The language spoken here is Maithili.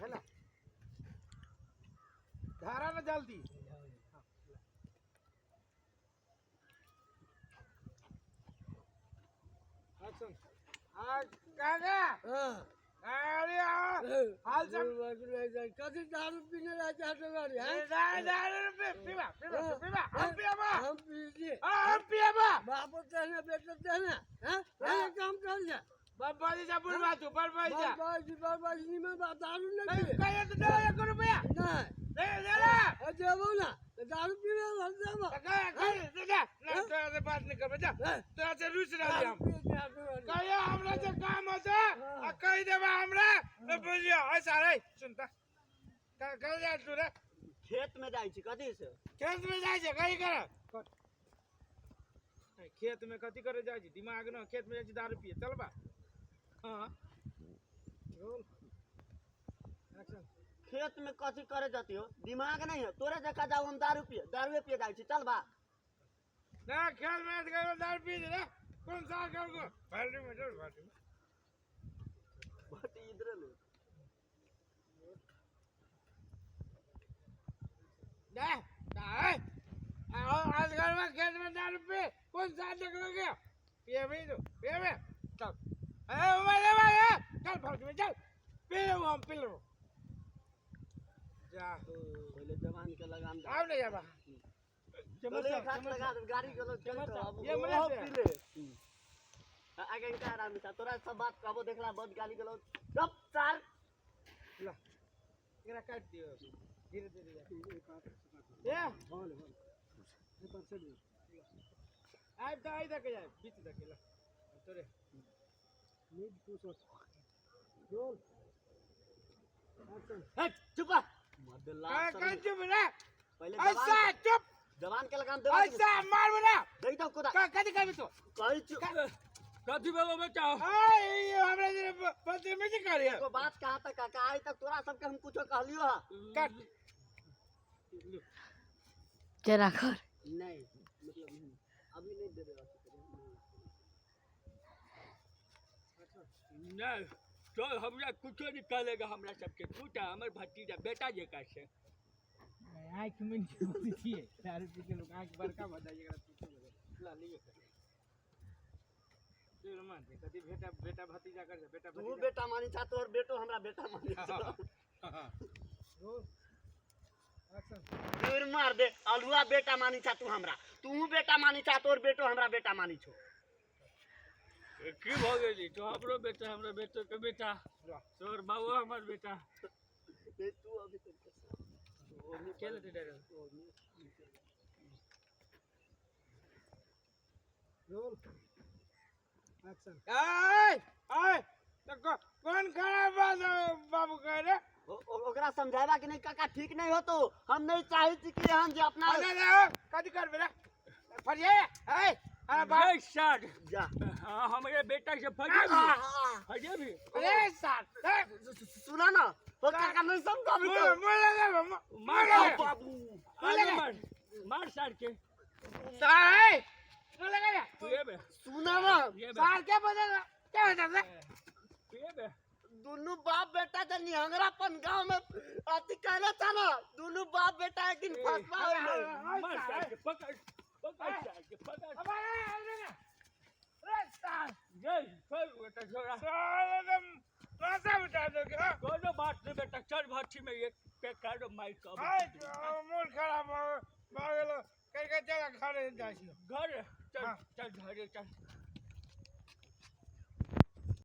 भेला धारा ना जल्दी। एक्शन। आ काका हाँ। अरे हाल सब कथी दारू पीने रहे छै हटवारी हैं? दारू पीबा पीबा पीबा हम पीबा हम पीजिए हम पीबा बापो तेहने बेटो तेहने हैं? तेहने काम कर जा बर्बादी जा बुढ़वा तू बर्बादी जा बाबाजी बाबाजी निमन बात दारू नहीं पीए कहिए तो दे एक रुपया नहीं दे दे ना अरे देबो ना तो दारू पीने लग देबो कह कह दे जा ना तोरा से बात नहीं करबे जा तोरा से रुस रही हम दारू पीए छै हटवारी। कहिए हमरा से काम होते आ कहि देबा हमरा तो बुझियो ऐसा रे सुनता कह जा तू रे खेत में जाइ छी कथी से खेत में जाइ छै कही कर खेत में कथी करे जाइ छै दिमाग न खेत में जाइ छै दारू पिए चल बा। हाँ रोल एक्शन। खेत में कथी करे जती हो दिमाग नहीं है तोरे जका जाऊ हम दारू पिए दारूए पिए जाइ छी चल बा। ना खेत में गए दारू पी रे कौन सा कर को बाल्टी में चल बाल्टी में बट इधर ले ना ना आओ आज घर में खेत में दारू पी कौन सा देख लोगे पिए भी तो पिए भी चल अरे मारे मारे चल बाल्टी में चल पी लो हम पी लो जा हो पहले जवान के लगाम दे आओ नहीं जाबा चलो एक हाथ लगा दे गाड़ी के लोग चल तो अब ये मरे ओहो से। पी ले। आगे का आराम से तोरा सब बात कहबो देखला बद गाली के लोग चुप चार ला एकरा काट दियो धीरे धीरे जा ए हॉल हॉल एक बार से आइ त आइ तक जाय बीच तक ला तोरे mid to shot. Roll action. हट चुप रह। मत का ला का चुप रे पहले ऐसा जवान चुप जवान के लगाम दे ऐसा मार बोला दे दो कोदा का कथी करबी तू कहि चुप कथी भेलो बेटा? आय ये हमरा जे बदतमीजी करे को बात कहा तक काका आइ तक तोरा सबके हम कुछो कहलियो हा काट चला कर नहीं मतलब अभी नहीं दे रहे नहीं तो हमरा कुछो नहीं कहेगा हमरा सबके तू तऽ हमर भतीजा बेटा जेका छै। आँख में नहीं छिए दारू पी के लोग आँख बड़का भऽ जाइ एकरा पीछे ला लियो तू मान दे कथी बेटा बेटा भतीजा कर बेटा तू भतीजा बेटा मानी छा तोर बेटो हमरा बेटा मानी छा। Roll action. दूर मार दे अलुआ बेटा मानी छा तू हमरा तू बेटा मानी छा तोर बेटो हमरा बेटा मानी छो। की भऽ गेली तो हमरो बेटा हमरा बेटो के बेटा तोर बाबू हमर बेटा ए तू अभी तक के लेते डर रोल एक्शन। आय आय तो कौन खराब बात बाबू कह रे ओकरा समझाबा कि नहीं काका ठीक नहीं हो तो हम नहीं चाहे छी कि हम जे अपना अरे रे कथी करबे रे फरिए ए अरे बाप नहीं सर जा हाँ हमरे बेटा से फरिए भी फरिए भी अरे सर सुना ना तो काका नहीं समझाबी तो मोले दे मार बाबू मार मार मार सर के सर ए मोले दे तुए बे सुना ना ये बे सर के बदल क्या बदल रे तुए बे दोनों बाप बेटा जे निहंगरापन गांव में अति कहले था ना दोनों बाप बेटा एक दिन फंसवा होले। मार सर के पकड़ पकड़ सर के पकड़ अब अरे अरे रे सर जय चल बेटा छोड़ा सर एकदम पैसा बता दो क्या कोनो बात नहीं बेटा चल भाटी में एक पे काटो माइक का आय मूड खराब हो गेलो करके चल घरे जाइ छी घर चल हाँ। चल घरे चल।